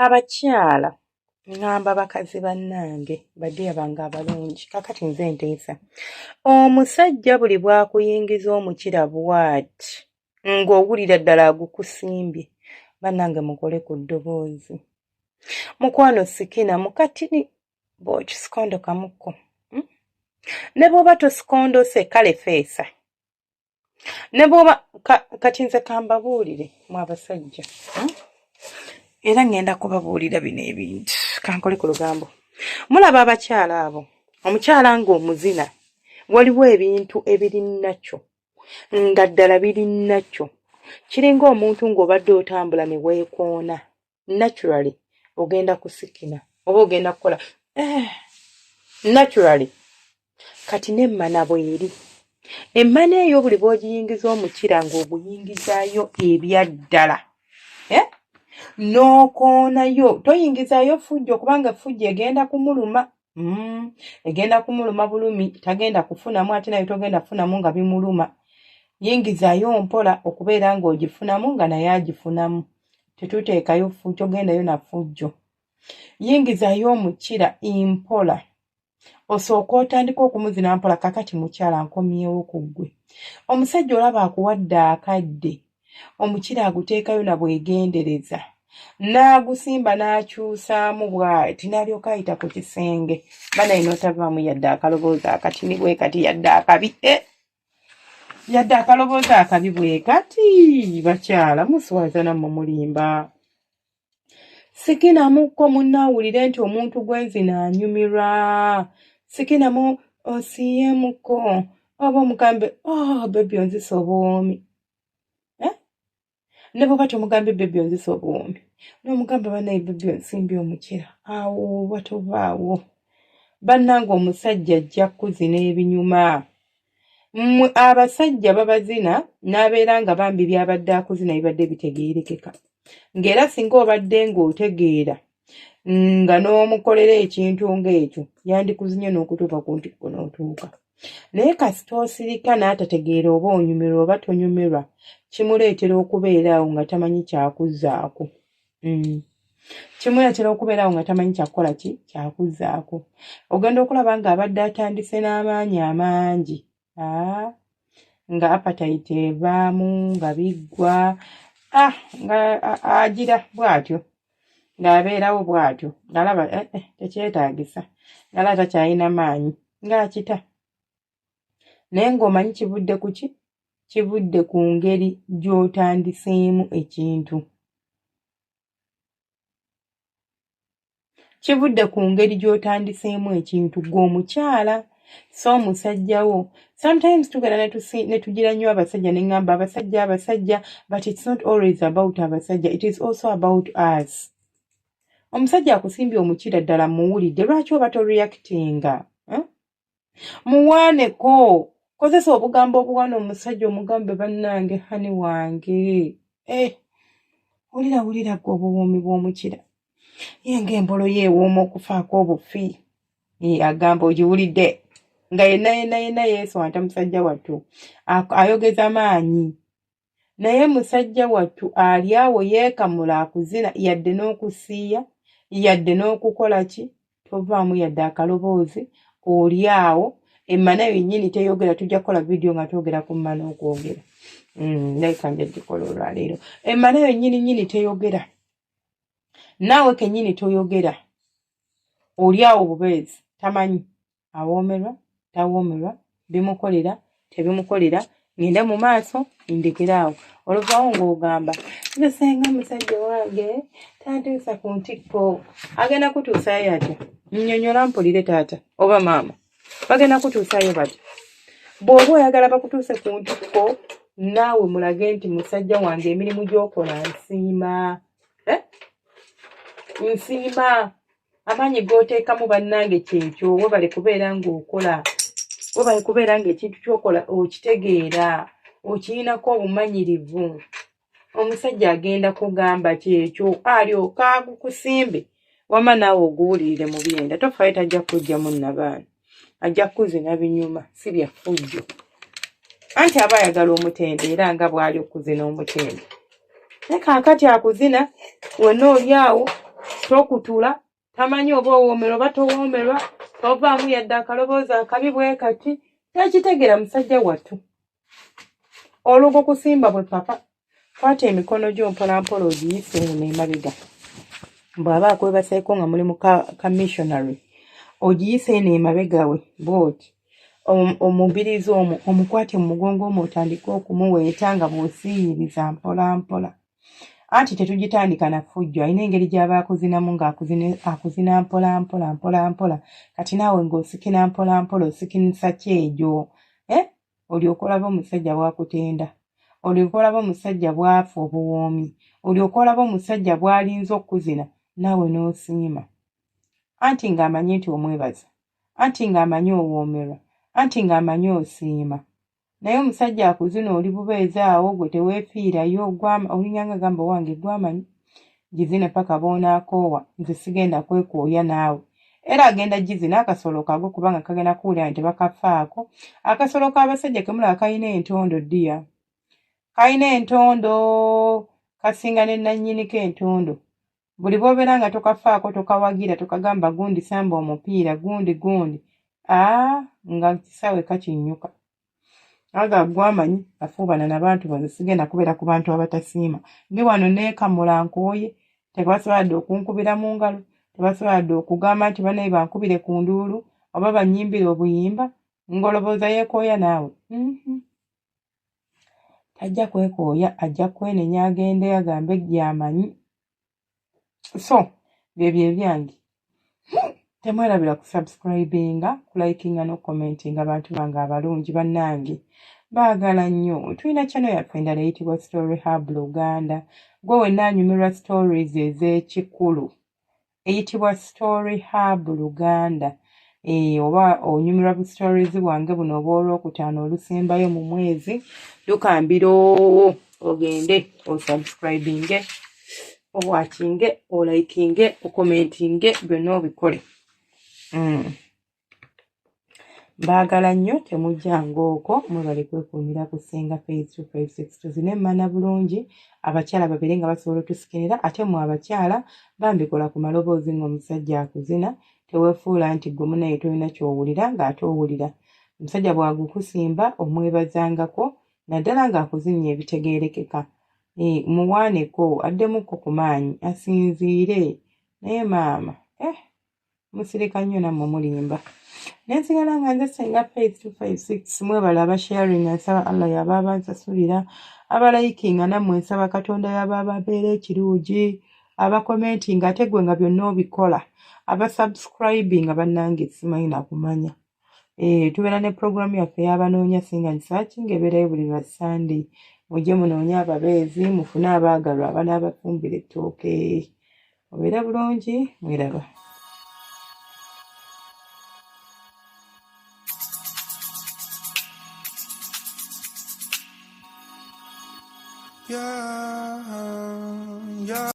Abakyala ŋŋamba bakazi bannange badiya bange abalungi kakati nze nteesa omusajja buli bw'akuyingiza omukira bw'ati ng'owulira ddala agukusimbye bannange mukole ku ddoboozi mukwano sikina mukatini bw'okisikondokamukko hmm? Ne bw'oba tosikondose kale feesa ne bwoba kati nze kambabuulire mu abasajja hmm? Era ŋŋenda kubabuulira bino ebintu kankole ku lugambo. Mulaba abakyala abo, omukyala ng'omuzina, waliwo ebintu ebiri nakyo nga ddala biri nakyo, kiringa omuntu ng'obadde otambula ne weekoona naturally, ogenda kusikina oba ogenda kukola naturally. Kati nemmana bweri emmana eyo, buli bw'ogiyingiza omukira ng'oguyingizaayo ebyaddala, eh? N'okoonayo, toyingizaayo fujjo kubanga fujjo egenda kumuluma, egenda kumuluma bulumi, tagenda kufunamu, ate naye togenda kufunamu nga bimuluma. Yingizaayo mpola okubeera ng'ogifunamu nga naye agifunamu. Tetuteekayo fujjo, gendayo na fujjo. Yingizaayo omukira mpola, osooka otandika okumuzina mpola. Kakati mukyala, nkomyewo ku ggwe omusajja, olaba akuwadde akadde, omukira aguteekayo na bwegendereza n'agusimba n'akyusaamu bw'ati n'alyoka ayita ku kisenge banaye n'otavaamu yadde akaloboozi akatini bwe kati, yadde akabi, eh! Yadde akaloboozi akabi bwe kati. Bakyala muswaza nammwe, mulimba. Sikinamukko munnaawulire nti omuntu gwenzina anyumirwa. Sikinamu osiiyeemukko oba omugambe, "Oh baby, onzisa obuwoomi," eh? Ne bwoba tomugambye, "Baby, onzisa obuwoomi," n'omugamba, "Banaye baby, onsimbye omukira," awo oba tovaawo. Bannange, omusajja ajja kuzina ebinyuma. Mmwe abasajja babazina n'abeera nga bambi byabadde akuzina bibadde bitegeerekeka, ng'era singa obadde ng'otegeera nga n'omukolera ekintu ng'ekyo, yandikuzinye n'okutuuka ku ntikko n'otuuka. Naye kasita osirika n'atategeera oba onyumirwa oba tonyumirwa, kimuleetera okubeera awo nga tamanyi kyakuzzaako. Kimuleetera okubeera awo nga tamanyi kyakukola ki kyakuzzaako. Ogenda okulaba ng'abadde atandise n'amaanyi amangi, aa nga appetite evaamu nga biggwa, ah nga agira bw'atyo ng'abeerawo bw'atyo ng'alaba eh, eh, tekyetaagisa, ng'alaba takyalina maanyi ng'akita. Naye ng'omanyi kivudde ku ki? Kivudde ku ngeri gy'otandiseemu ekintu, kivudde ku ngeri gy'otandiseemu ekintu gwe omukyala, so omusajja wo. Sometimes tugenda ne tugira nnyo abasajja, ne ŋŋamba abasajja, abasajja, but it's not always about abasajja, it is also about us. Omusajja akusimbye omukira ddala muwulidde, lwaki oba toreactinga, eh? Muwaaneko, kozesa obugambo obuwaana omusajja, omugambe, "Bannange honey wange, eh, wulira, wulira gwe obuwoomi bw'omukira, ye ng'embolo ye ewooma okufaako obufi." Agamba ogiwulidde nga yenna yenna yenna yeeswanta. Musajja wattu ayogeza maanyi, naye musajja wattu ali awo yeekamula akuzina, yadde n'okusiiya, yadde n'okukola ki, tovaamu yadde akaloboozi. Oli awo emmana yennyini teyogera. Tujja kukola vidiyo nga twogera ku mmana okwogera, ndabika nja gikola olwaleero. Emmana yennyini nnyini teyogera, naawe kennyini toyogera, oli awo bubeezi, tamanyi awoomerwa tawoomerwa, bimukolera tebimukolera. Ngende mu maaso, ndekere awo. Oluvaawo ng'ogamba, "Nze senga musajja wange tantuusa ku ntikko." Agenda kutuusayo atya? Nnyonnyola mpulire, taata oba maama, bagenda kutuusayo batya? Bw'oba oyagala bakutuuse ku ntikko, naawe mulage nti, "Musajja wange, emirimu gy'okola nsiima, eh? Nsiima amaanyi g'oteekamu. Bannange kyekyo, webale kubeera ng'okola, webale kubeera ng'ekintu ky'okola okitegeera, okiyinako obumanyirivu." Omusajja agenda kugamba kyekyo, alyoka agukusimbe, wama naawe oguwulirire mu byenda. Tofaayo, tajja kujjamu nabaana, ajja kukuzina binyuma, si bya ffujjo. Anti aba ayagala omutende, era nga bw'ali okuzina omutende. Naye kaakati akuzina wenna oli awo. Tokutula, tamanyi oba owoomerwa oba towoomerwa, tovaamu yadde akaloboozi akabi bwe kati, takitegeera musajja wattu. Olwo kusimba bwe papa, kwata emikono gyo mpolampola ogiyise eno emabega. Bw'aba akwebaseeko nga muli mu ka missionary, ogiyise eno emabega we bw'oti. Omubirizi omwo omukwate mu mugongo omwo otandike okumuweeta nga bw'osiiyiriza mpolampola. Anti tetugitandika na ffujjo, alina engeri gy'aba akuzinamu ng'akuzina mpola mpola mpola mpola, kati naawe ng'osikina mpola mpola osikinisa kyejo. Eh? Olyoke olabe omusajja bw'akutenda, olyoke olabe omusajja bw'afa obuwoomi, olyoke olabe omusajja bw'alinze okukuzina naawe n'osiima. Anti ng'amanyi nti omwebaza, anti ng'amanyi owoomerwa, anti ng'amanyi osiima. Naye omusajja akuzina oli bubeezi awo gwe teweefiirayo, olinganga gamba owange gwamanyi gizine paka bw'onaakoowa, nze sigenda kwekooya naawe. Era agenda gizina akasolo kagwe kubanga kagenda kuwulira nti tebakafaako. Akasolo k'abasajja kemulaba kalina entondo ddiya, kalina entondo, kasinga ne nnannyiniko entondo. Buli bw'obeera nga tokafaako, tokawagira, tokagamba gundi samba omupiira, gundi gundi, aa nga kisaawe kakinnyuka. Aga gwamanyi afuubana n'abantu banze, sigenda kubeera ku bantu abatasiima. Ndi wano neekamula nkooye, tebasobola dde okunkubira mu ngalo, tebasobola dde okugamba nti banaye bankubire ku nduulu oba bannyimbire obuyimba, ng'olowooza yeekooya naawe. Tajja kwekooya, ajja kwenenya agende agambe gy'amanyi. So byebyo ebyange. Temwerabira kusubscribinga, kulikinga n'okucommentinga. Bantu bange abalungi bannange, baagala nnyo. Tulina channel yaffe endala eyitibwa Story Hub Luganda. Gwe wenna anyumirwa stories ez'ekikulu, eyitibwa Story Hub Luganda. Oba onyumirwa bu stories bwange buno obw'olwokutaano olusembayo mu mwezi, dukambira ogende osubscribinge, owatchinge, olikinge, ocommentinge, byonna obikole. Mbaagala nnyo, temujjanga okwo. Mwebale kwekuumira ku Ssenga Faith 256. Tuzine emmana bulungi, abakyala babeere nga basobola otusikinira. Ate mmwe abakyala bambikola ku maloboozi ng'omusajja akuzina, teweefuula nti ggwe munaye tolina ky'owulira ng'ate owulira. Omusajja bw'agukusimba omwebazangako, naddala ng'akuzinya ebitegeerekeka. Muwaaneko addemukko ku maanyi asinziire. Naye maama, musirika nnyo nammwe mulimba. Nensigala nga nze Ssenga Faith 256. Mwebale abasharinga, nsaba Allah yaba abansasulira. Abalikinga nammwe nsaba Katonda yaba ababeera ekirungi. Abacommentinga, ate gwe nga byonna obikola, abasubscribinga, bannange simanyi nakumanya. Tubeera ne programu yaffe y'abanoonya Singa Nsaaki ng'ebeerayo buli lwa Sunday. Mujje munoonye ababeezi, mufune abaagalwa abanaabafumbira ettooke. Obeera bulungi, mweraba. Yeah.